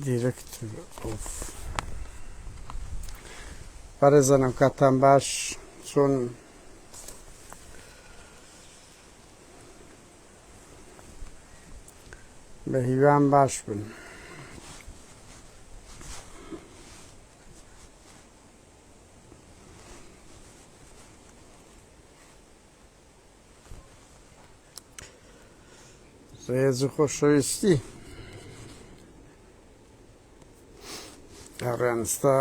Director of بەڕێزانم کاتان باش چۆن بە هیوام باش بن. ڕێز و خۆشەویستی هاوڕێیان ئێستا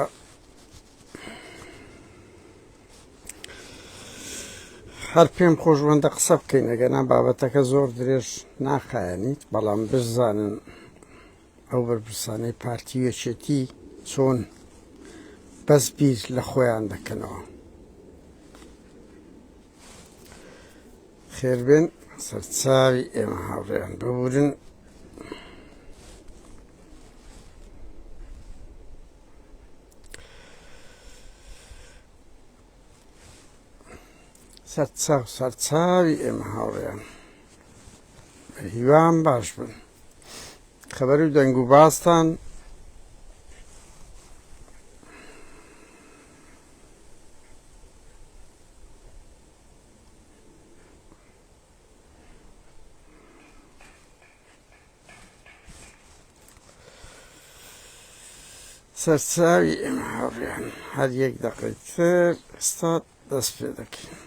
هەر پێم خۆش وەندە قسە بکەین ئەگەنا بابەتەکە زۆر درێژ ناخایەنیت بەڵام بزانن ئەو بەرپرسانەی پارتی و یەکێتی چۆن بەس بیر لە خۆیان دەکەنەوە. خێربێن سەرچاوی ئێمە هاوڕێیان ببورن. سەرچاو سەرچاوی ئێمە هاوڕێیان هیوام باش بن. خەبەر و دەنگ و باستان سەرچاوی ئێمە هاوڕێیان هەر یەک دەقەی تر ئێستا دەست پێ دەکەین.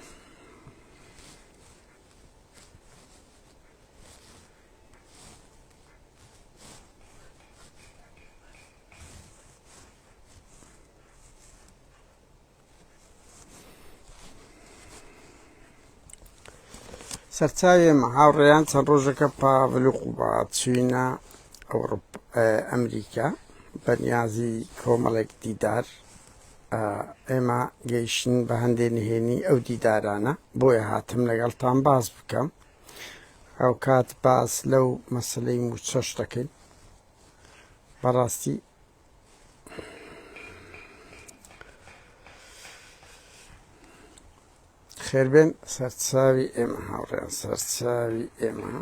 سەرچاوێ هاوڕێیان چەند ڕۆژەکە پاڤل و قوباد چوینە ئەوڕوپ ئەمریکا بەنیازی کۆمەڵێک دیدار ئێمە گەیشتن بە هەندێ نهێنی ئەو دیدارانە بۆیە هاتم لەگەڵتان باس بکەم ئەوکات باس لەو مەسلەی موچەش دەکەین بەڕاستی خێربێن سەرچاوی ئێمە هاوڕێیان سەرچاوی ئێمە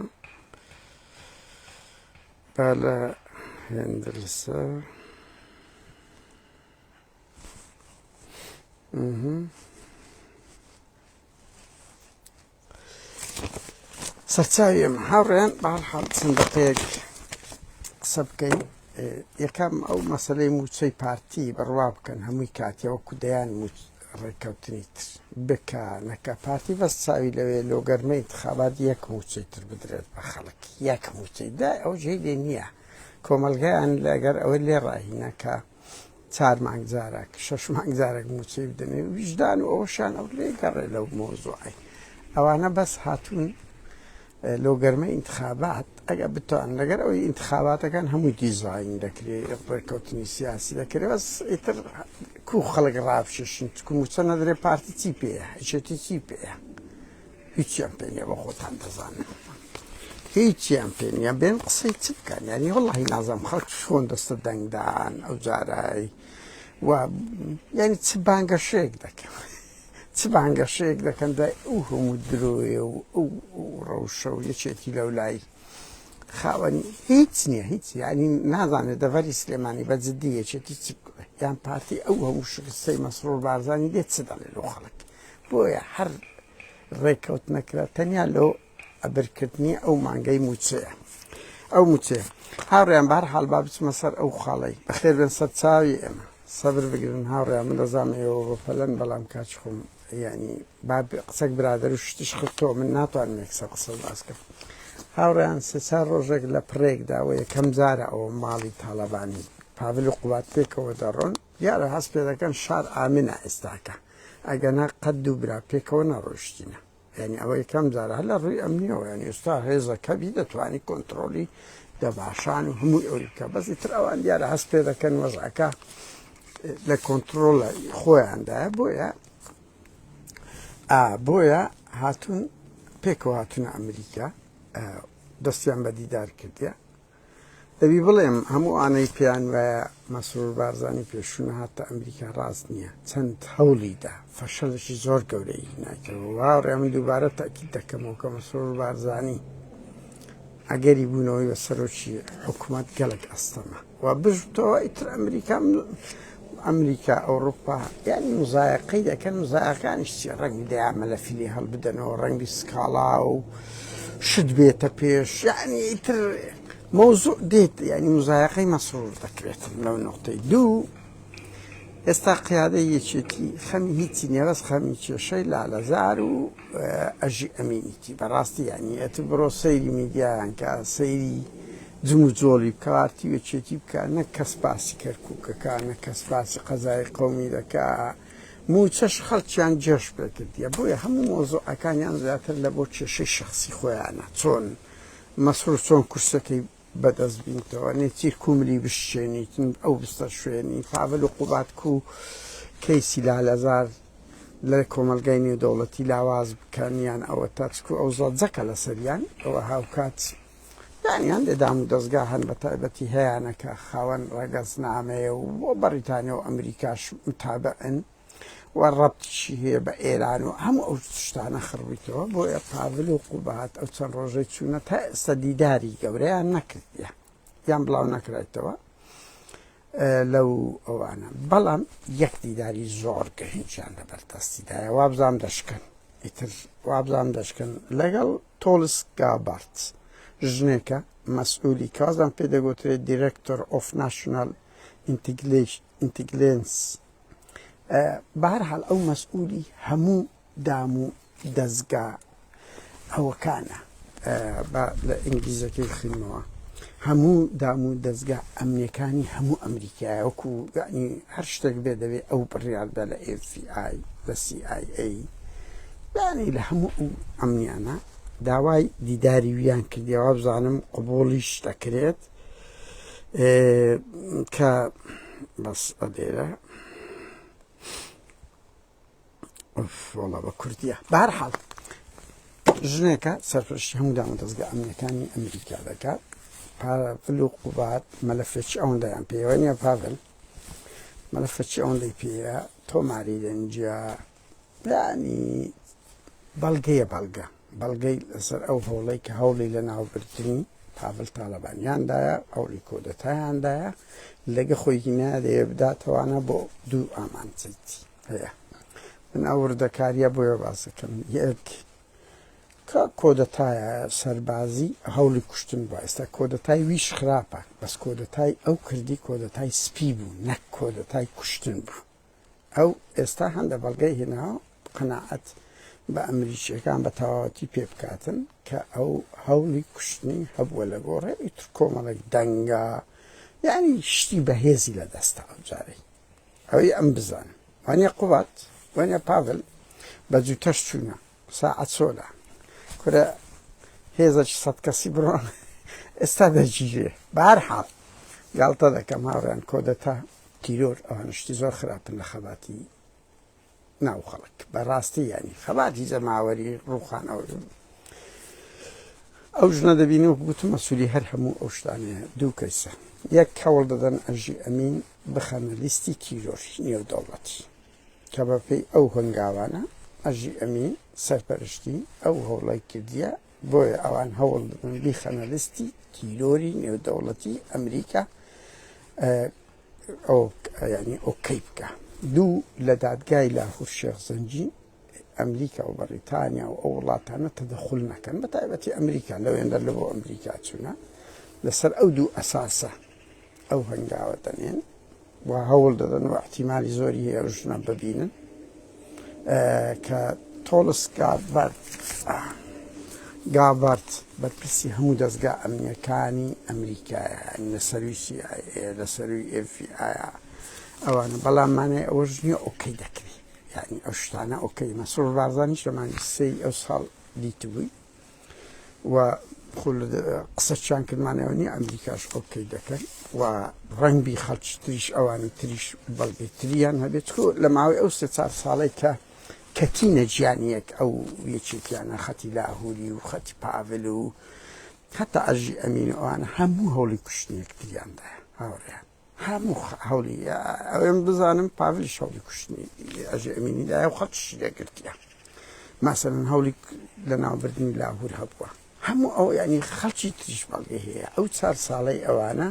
با لە هێندرسە سەرچاوی ئێمە هاوڕێیان بەهەرحاڵ چەند دەقەیەک قسە بکەین یەکەم ئەو مەسلەی موچەی پارتی بڕوا بکەن هەمووی کاتیە وەکو دەیان ڕێککەوتنی تر بکە نەکە پارتی بەس چاوی لەوێ لۆ گەرمەی انتخابات یەک موچەی تر بدرێت بە خەڵک یەک موچەی دا ئەو جێی لێ نییە کۆمەلگایان لەگەر ئەوە لێ ڕاهینە کە چار مانگ جارێک شەش مانگ جارێک موچەی بدەنێ ویژدان و ئەوەشان ئەو لێ گەڕێ لەو مۆزوعی ئەوانە بەس هاتوون لۆ گەرمە ئینتخابات ئەگە بتوان لەگەر ئەوەی ئینتخاباتەکان هەمووی دیزاین دەکرێ ڕێککەوتنی سیاسی دەکرێ بەس ئیتر کو خەڵک ڕابشێشن چکو موچە نەدرێ پارتی چی پێیە یەکێتی چی پێیە هیچیان پێ نییە بە خۆتان دەزانن هیچیان پێ نییە بێن قسەی چ بکەن یعنی وەڵی نازم خەڵک چۆن دەستە دەنگدان ئەو جارای و یعنی چ بانگەشەیەک دەکەن چ بانگەشەیەک دەکەن دوای ئەو هەموو درۆیە و ئەو ڕەوشە و یەکێتی لەو لای خاوەنی هیچ نییە هیچ یعنی نازانێت دەڤەری سلێمانی بە جدی یەکێتی چ یان پارتی ئەو هەموو شکستەی مەسرور بارزانی دێت چ دەڵێ لەو خەڵک بۆیە هەر ڕێککەوت نەکرا تەنیا لۆ ئەبرکردنی ئەو مانگەی موچەیە ئەو موچەیە هاوڕیان بار حاڵ با بچمە سەر ئەو خاڵی بەخێر بێن سەر چاوی ئێمە سەبر بگرن هاوڕێیان من دەزانم ئێوە بە پەلەن بەڵام کاچ خۆم یعنی با قسەک برادەر و شتیش خستەوە من ناتوانم یەکسەر قسە و باس کەم هاوڕێیان سێ چار ڕۆژێک لە پڕێکدا و یەکەم جارە ئەوە ماڵی تاڵەبانی پاڤل و قوباد پێکەوە دەڕۆن دیارە هەست پێ دەکەن شار ئامنە ئێستاکە ئەگەنا قەت دوو برا پێکەوە نەڕۆیشتینە یعنی ئەوە یەکەم جارە هەر لە ڕووی ئەمنیەوە یعنی ئێستا هێزەکە بی دەتوانی کۆنتترۆلی دەباشان و هەمووی ئەوی بکە بەس ئیتر ئەوان دیارە هەست پێ دەکەن وەزعەکە لە کۆنتترۆڵە خۆیاندایە بۆیە بۆیە هاتوون پێکەوە هاتوونە ئەمریکا دەستیان بە دیدار کردیە دەبی بڵێم هەموو ئانەی پێیان وایە مەسرور بارزانی پێشوو نەهاتە ئەمریکا ڕاست نییە چەند هەوڵی دا فەشەلێکی زۆر گەورەی هینایتەوە هاوڕێ من دووبارە تەئکید دەکەمەوە کە مەسرور بارزانی ئەگەری بوونەوەی بە سەرۆکی حکوومەت گەلک ئەستەمە و و بژتەوە ئیتر ئەمریکا ئەمریکا ئەوروپا یعنی مزایقەی دەکەن مزایەکانیش چی ڕەنگی دەیان مەلەفی لێ هەڵبدەنەوە ڕەنگی سکاڵا و شت بێتە پێش یعنی ئیتر مەوزوع دێت یعنی مزایقەی مەسرور دەکرێتن لەو نقطەی دوو ئێستا قیادەی یەکێتی خەمی هیچی نیە بەس خەمی کێشەی لالەزار و ئەژی ئەمینیتی بەڕاستی یعنی ئەتو بڕۆ سەیری میدیایان کە سەیری جموجۆڵی بکە پارتی و یەکێتی بکە نەک کەس باسی کەرکوکەکە نە کەس باسی قەزای قەومی دەکا موچەش خەڵکیان جێش پێکردیە بۆیە هەموو مۆزوعەکانیان زیاتر لە بۆ کێشەی شخصی خۆیانە چۆن مەسرور چۆن کورسەکەی بەدەست بینتەوە نێچیر کوملی بشچێنیتن ئەو بستە شوێنی پاڤل و قوباد کو کەیسی لالەزار لە کۆمەلگای نێودەوڵەتی لاواز بکەن یان ئەوە تا چکو ئەو زەجەکە لەسەریان ئەوە هاوکات یانی هەندێ دام و دەزگا هەن بە تایبەتی هەیانە کە خاوەن ڕەگەزنامەیە و بۆ بەڕیتانیا و ئەمریکاش متابعن و ڕەبتیشی هەیە بە ئێران و هەموو ئەو شتانە خڕبیتەوە بۆیە پاڤل و قوبات ئەو چەند ڕۆژەی چوونە تا ئێستا دیداری گەورەیان نەکردیە یان بڵاو نەکرایتەوە لەو ئەوانە بەڵام یەک دیداری زۆر گرنگیان لە بەردەستیدایە وابزانام دەشکن ئیتر وابزانام دەشکن لەگەڵ تۆڵس گابارت ژنێکە مەسئولی کازان پێ دەگوترێت Director of National Intelligence بەهەرحاڵ ئەو مەسئولی هەموو دام و دەزگا ئەوەکانە با لە ئینگلیزەکەی بخینمەوە هەموو دام و دەزگا ئەمنیەکانی هەموو ئەمریکایە وەکو یعنی هەر شتێک بێ دەبێ ئەو بڕیار بە لە FBI لە CIA یعنی لە هەموو ئەو ئەمنیانە داوای دیداری ویان کردیەوە وابزانم قبوڵیش دەکرێت کە بەس ئەدێرە وەڵا بە کوردیە بەهەرحاڵ ژنێکە سەرپەرشتی هەموو دام و دەزگا ئەمنیەکانی ئەمریکا دەکات پاڤل و قوباد مەلەفێکی ئەوەندەیان پێوە نییە پاڤل مەلەفێکی ئەوەندەی پێیە تۆماری دەنجە یعنی بەڵگەیە بەڵگە بەڵگەی لەسەر ئەو هەوڵەی کە هەوڵی لە ناوبردنی پاڤل تاالبانیاندایە هەوڵی کۆدەتایاندایە لەگە خۆی نادەیە بداتەوانە بۆ دوو ئامانجێتی هەیە من ئەو وردەکاریە بۆیە باسەکەم یەک کە کۆدەتایە سەربازی هەوڵی کوشتن بووە ئێستا کۆدەتای ویش خراپە بەس کۆدەتای ئەو کردی کۆدەتای سپی بوو نەک کۆدەتای کوشتن بوو ئەو ئێستا هەندە بەڵگەی هێناوە قەناعەت بە ئەمریکیەکان بە تەواوەتی پێ بکاتن کە ئەو هەوڵی کوشتنی هەبووە لە گۆڕێ ئیتر کۆمەڵێک دەنگە یعنی شتی بەهێزی لە دەستە ئەو جارەی ئەوەی ئەم بزانم وانە قوبات وانە پاڤل بە جووتەش چوونە ساعەت چۆلە کورە هێزەکی سەد کەسی بڕۆن ئێستا دەگیرێ بەهەرحاڵ گاڵتە دەکەم هاوڕێیان کۆدەتا تیرۆر ئەوانە شتی زۆر خراپن لە خەباتی ناو خەڵک بەڕاستی ینی خەباتی جەماوەری ڕوخان ئەو ئەو ژنە دەبینی وەک گوتم مەسوولی هەر هەموو ئەو شتانەیە دوو کەیسە یەک هەوڵ دەدەن ئەژی ئەمین بخەنە لیستی تیرۆری نێودەوڵەتی کە بەپێی ئەو هەنگاوانە ئەژی ئەمین سەرپەرشتی ئەو هەوڵی کردیە بۆیە ئەوان هەوڵ دەدەن بیخەنە لیستی تیرۆری نێودەوڵەتی ئەمریکا ئەو ینی okay بکە دوو لە دادگای لاهور شێخ زەنگی ئەمریکا و بەڕیتانیا و ئەو وڵاتانە تەدەخول نەکەن بە تایبەتی ئەمریکا لەوێندەر لە بۆ ئەمریکا چوونە لەسەر ئەو دوو ئەساسە ئەو هەنگاوە دەنێن و هەوڵ دەدەن و احتیمالی زۆری هەیە ئەو ژنە ببینن کە تۆڵس گابارد گابارد بەرپرسی هەموو دەستگا ئەمنیەکانی ئەمریکایە لە سەروی CIA لە سەروی FBI ئەوانە بەڵام مانای ئەوەش نییە okay دەکرێت یانی ئەو شتانە okay مەسرور بارزانیش لە مانگی سێی ئەو ساڵ دیتبووی و قسەچیان کردمانەوە نیە ئەمریکاش okay دەکەن و ڕەنگبی خەڵکی تریش ئەوانی تریش بەڵگەی تریان هەبێت چکۆ لە ماوەی ئەو سێ چار ساڵەی کە کەتینە گیانیەک ئەو یەکێکیانە خەتی لاهوری و خەتی پاڤل و حتا ئەژی ئەمین و ئەوانە هەموو هەوڵی کوشتنی یەکتریاندایە هاوڕێیان هەموو هەوڵی ئەوێم بزانم پاڤلیش هەوڵی کوشتنی ئەژی ئەمینی دایە و خەڵکیشی لێگرتیە ماسەلەن هەوڵی لەناوبردنی لاهور هەبووە هەموو ئەو ینی خەڵکی تریش بەڵگەی هەیە ئەو چار ساڵەی ئەوانە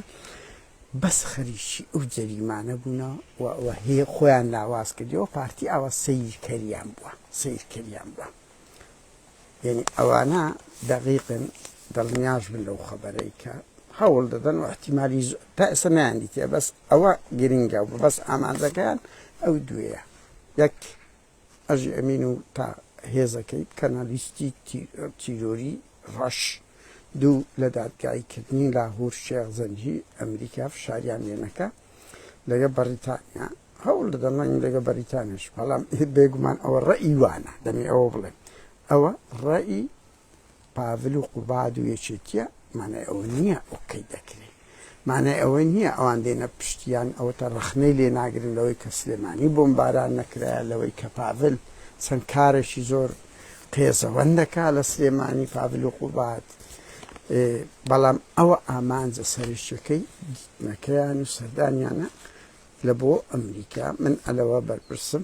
بەس خەریکی ئەو جەریمانە بوونە و و هێ خۆیان لاواز کردیەوە پارتی ئاوا سەیرکەریان بووە سەیرکەریان بووە یعنی ئەوانە دەقیقن دڵنیاش بن لەو خەبەرەی کە هەوڵ دەدەن و احتیمالی تا ئێستا نەیاندیتە بەس ئەوە گرنگە و بەس ئامانجەکەیان ئەو دوێیە یەک ئەژی ئەمین و تا هێزەکەی بکەنە لیستی تیرۆری ڕەش، دوو لە دادگایی کردنی لاهور شێخ زەنگی ئەمریکا فشاریان لێ نەکا لەگە بەڕیتانیا هەوڵ دەدەن ڕەنگ لەگە بەریتانیش بەڵام بێگومان ئەوە ڕەئی وانە دەمی ئەوە بڵێم ئەوە ڕەئی پاڤل و قوباد و یەکێتیە مانای ئەوە نییە okay دەکرێ مانای ئەوە نییە ئەوان دێنە پشتیان ئەوەتە ڕەخنەی لێ ناگرن لەوەی کە سلێمانی بۆمباران نەکرایە لەوەی کە پاڤل چەند کارێکی زۆر قێزەوەن دەکا لە سلێمانی پاڤل و قوباد بەڵام ئەوە ئامانجە سەرشەکەی دیتنەکەیان و سەردانیانە لە بۆ ئەمریکا من ئەلەوە بەرپرسم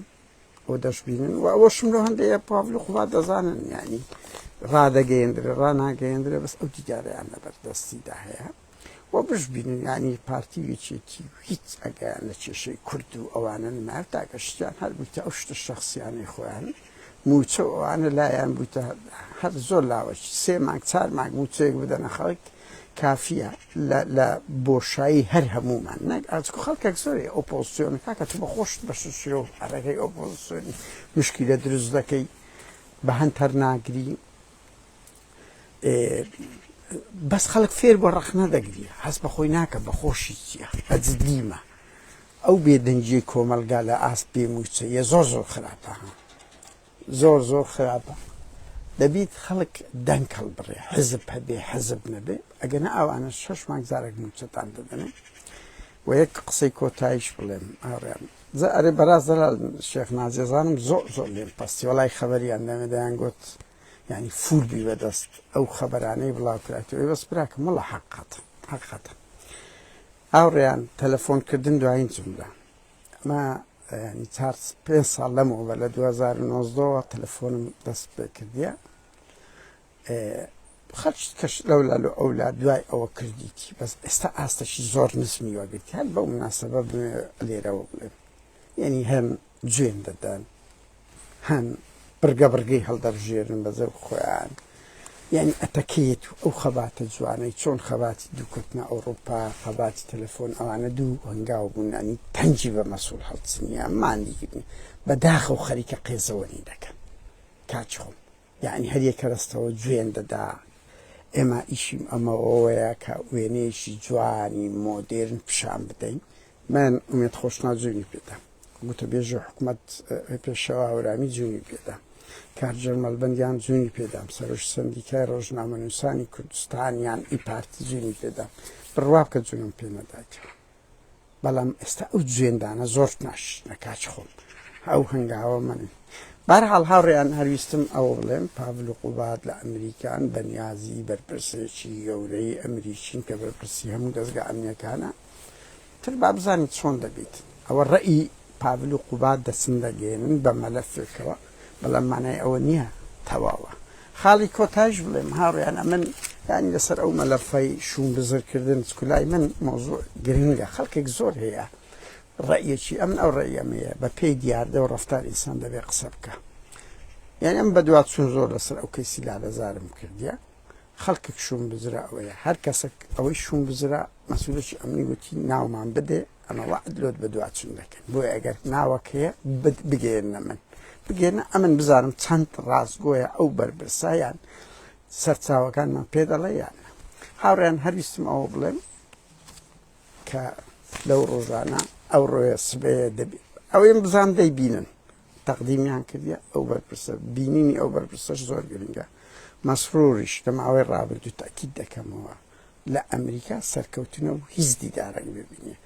و دەشبینن و ئەوەشم لەو هەندەیە پاڤل و قوباد دەزانن یعنی ڕادەگەیەندرێ ڕاناگەیەندرێ بەس ئەو دیدارەیان لەبەر دەستیدا هەیە و بشبینن یعنی پارتی و یەکێتی و هیچ ئەگەیان لە کێشەی کورد و ئەوانە نمایە تاکە شتیان هەر بوویتە ئەو شتە شەخسیانەی خۆیان موچە و ئەوانە لایان بوویتە هەر زۆر لاوەکی سێ مانگ چار مانگ موچەیەک بدەنە خەڵک کافیە لە لە بۆشایی هەر هەموومان نەک ئاچکو خەڵکێک زۆری ئۆپۆزسیۆن کاکە تو بە خۆشت بە ششیرە و حەرەکەی ئۆپۆزسیۆنی مشکیلە دروست دەکەی بە هەند هەر ناگری بەس خەڵک فێر بۆ ڕەخنە دەگری هەست بە خۆی ناکە بە خۆشی چییە ئەجدیمە ئەو بێدەنگیی کۆمەلگا لە ئاست بێ موچەیە زۆر زۆر خراپە زۆر زۆر خراپە دەبیت خەڵک دەنگ هەڵبڕێ حزب هەبێ حزب نەبێ ئەگەنە ئەوانە شەش مانگ جارێک موچەتان دەدەنێ و یەک قسەی کۆتاییش بڵێم هاوڕێیان جا ئەرێ بەراز دەلال شێخ نازێزانم زۆر زۆر لێم پەستی وەڵای خەبەریان دەمێ دەیان گوت یعنی فول بی بەدەست ئەو خەبەرانەی بڵاو کرایتەوە بەس براکەم وەڵا حەقەتە حەقەتە هاوڕێیان تەلەفۆن کردن دوایین جملە ئەمە ینی چار پێ ساڵ لەمەوە لە 2009ەوە تەلەفۆنم دەست پێ کردیە خەڵکی کەش لەولا لۆ ئەولا دوای ئەوە کردیتی بەس ئێستا ئاستەکی زۆر نزمی وەگرتی هەر بەو مناسبە بمێ لێرەوە بڵێم یعنی هەم جوێن دەدەن هەم بڕگە بڕگەی هەڵدەبژێرن بە زەوق خۆیان یعنی ئەتەکێت و ئەو خەباتە جوانەی چۆن خەباتی دووکەوتنە ئەوروپا خەباتی تەلەفۆن ئەوانە دوو هەنگاو بوون ینی تەنجی بە مەسوول هەڵچنیە ماندی بەداخەوە خەریکە قێزەوەنی دەکەن کاچ خۆم یەعنی هەر یەکەرەستەوە جوێن دەدا، ئێمە ئیشی ئەمە ئەوەیە کە وێنەیەکی جوانی مۆدێرن پیشان بدەین. من ئومێد خۆشناو جوێنی پێدا، گوتەبێژی حکومەت پێشەوا هەورامی جوێنی پێدا، کارگێڕ مەڵبەندیان جوێنی پێدام، سەرۆکی سەندیکای ڕۆژنامەنووسانی کوردستانیان ئی پارتی جوێنی پێدام، بڕوا بکە جوێنم پێ نەدایتەوە. بەڵام ئێستا ئەو جوێندانە زۆر ناشرینە کاک خۆم ئەو هەنگاوە من بارحاڵ هاوڕێیان هەرویستم ئەوە بڵێم پاڤل و قوباد لە ئەمریکان بەنیازی بەرپرسێکی گەورەی ئەمریکین کە بەرپرسی هەموو دەزگا ئەمنیەکانە تر با بزانین چۆن دەبیت ئەوە ڕەئی پاڤل و قوباد دەچن دەگەێنن بە مەلەفێکەوە بەڵام مانای ئەوە نییە تەواوە. خاڵی کۆتایش بڵێم هاوڕێیان ئەمن یانی لەسەر ئەو مەلەفەی شوون بزرکردن چکو لای من مەوزوع گرنگە خەڵکێک زۆر هەیە ڕەئیەکی ئەمن ئەو ڕەئیەمەیە بە پێی دیاردە و ڕەفتار ئینسان دەبێ قسە بکە یانی ئەم بەدوا چون زۆر لەسەر ئەو کەیسی لالەزارم کردیە خەڵکێک شوون بزرە ئەوەیە هەر کەسێک ئەوەی شوون بزرە مەسولێکی ئەمنی وتی ناومان بدێ ئەمە وەعد لۆت بەدواچون دەکەن بۆیە ئەگەر ناوەک هەیە بگەێنە من بگەێنە ئەمن بزانم چەند ڕاستگۆیە ئەو بەرپرسە یان سەرچاوەکانمان پێ دەڵێ یان هاوڕێیان هەرویستم ئەوە بڵێم کە لەو ڕۆژانە ئەو ڕۆیە سبەیە دەبێت ئەوەیم بزان دەیبینن تەقدیمیان کردیە ئەو بەرپرسە بینینی ئەو بەرپرسەش زۆر گرنگە مەسروریش لە ماوەی ڕابردوو تاکید دەکەمەوە لە ئەمریکا سەرکەوتنە و هیچ دیدارێک ببینێ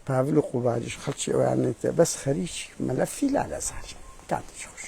پاڤل و قوبادیش خەڵکی ئەویان نێتە بەس خەریکی مەلەفی لالەزار کاتێکی خۆش.